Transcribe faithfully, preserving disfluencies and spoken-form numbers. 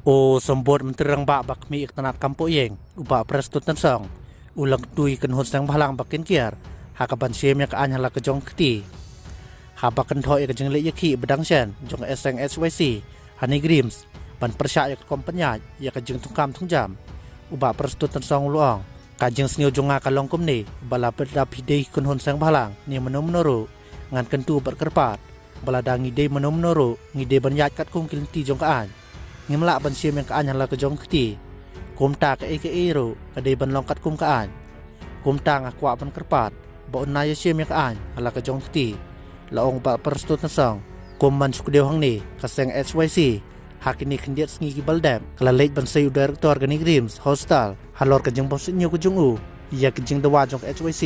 U Symbud Myntri Rangbah ba khmih ïa ka tnat kam poh ïing, u Bah Prestone Tynsong, u la kyntu ïa ki kynhun seng bhalang ba kin kiar ha kaban shim ïa ka aiñ ha la ka jong ka kti. Haba kynthoh ïa ka jingleit ïakhih ba dang shen jong ka seng H Y C ha NEIGRIHMS ban pyrshah ïa ka rukom pynïaid ïa ka jingthungkam thungjam, u Bah Prestone Tynsong u la ong, ka jingsngew jong nga ka long kumne, ba la pynlap hi dei ki kynhun seng bhalang ne mano mano ruh, ngan kyntu bad kyrpad ba lada ngi dei mano mano ruh, ngi dei ban ïaid katkum ki lynti jong ka aiñ. Ngim lah ban shim ïa ka aiñ ha la ka jong ka kti. Kumta kaei kaei ruh ka dei ban long katkum ka aiñ. Kumta nga kwah ban kyrpad ba un nang ïa shim ïa ka aiñ ha la ka jong ka kti, la ong u Bah Prestone Tynsong. Kum ban shu kdew hangne, ka seng H Y C ha kine khyndiat sngi kiba la dep ka la leit ban sei u Director ka NEIGRIHMS Hospital halor ka jingbym suidñiew ka jong u ïa ka jingdawa jong ka H Y C.